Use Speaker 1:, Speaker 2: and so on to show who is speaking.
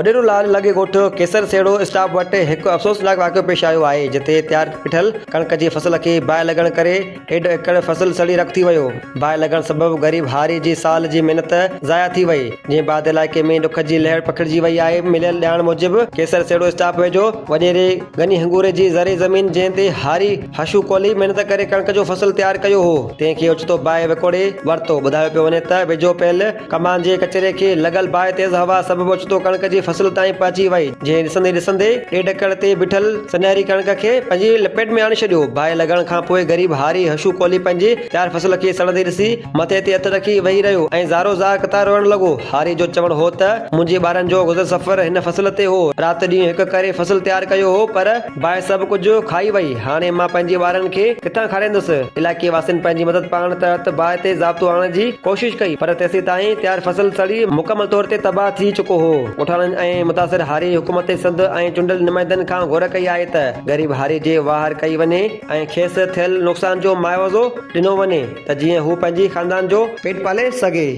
Speaker 1: اڏيرو لال لڳ ڳوٺ ڪيسر سيڙهو اسٽاپ وٽ هڪ افسوسناڪ واقعو پيش آيو آهي جتي تيار بيٺل ڪڻڪ جي فصل کي باهه لڳڻ ڪري ڏيڍ ايڪڙ فصل سڙي رک ٿي ويو باهه لڳڻ سبب غريب هاري جي سال جي محنت ضايع ٿي وئي جنهن بعد علائقي ۾ ڏک جي لهر پکڙجي وئي آهي مليل ڄاڻ موجب ڪيسر سيڙهو اسٽاپ ويجهو وڏيري غني هنگوري جي زرعي زمين جنهن تي هاري حشو ڪولهي محنت ڪري ڪڻڪ جو فصل تيار ڪيو هو تنهن کي اوچتو باهه وڪوڙي ورتو ٻڌايو پيو وڃي ته ويجهو پيل ڪمان جي ڪچري کي لڳل باهه تيز هوا سبب اوچتو ڪڻڪ جي فصل تائين پهچي وئي، جنهن ڏسندي ڏسندي ڏيڍ ايڪڙ تي بيٺل سنهري ڪڻڪ کي پنهنجي لپيٽ ۾ آڻي ڇڏيو. باهه لڳڻ کان پوء غريب هاري حشو ڪولهي پنهنجي تيار فصل کي سڙندي ڏسي مٿي تي هٿ رکي ويهي رهيو ۽ زارو زار قطار روئڻ لڳو. هاري جو چوڻ هو ته منهنجي ٻارن جو گذر سفر هن فصل تي هو، رات ڏينهن هڪ ڪري فصل تيار ڪيو هو پر باهه سڀ ڪجهه کائي وئي، هاڻي مان پنهنجي ٻارن کي ڪٿان کارائيندس؟ علائقي واسين پنهنجي مدد پاڻ تحت باهه تي ضابطو آڻڻ جي ڪوشش ڪئي، پر تيسيتائين تيار فصل سڙي مڪمل طور تي تباهه ٿي چڪو هو. ڳوٺاڻن ۽ متاثر هاري حڪومت سنڌ ۽ چونڊيل نمائندن کان گهر ڪئي آهي ته غريب هاري جي واهر ڪئي وڃي ۽ کيس ٿيل نقصان جو معاوضو ڏنو وڃي ته جيئن هو پنهنجي خاندان جو پيٽ پالي سگهي.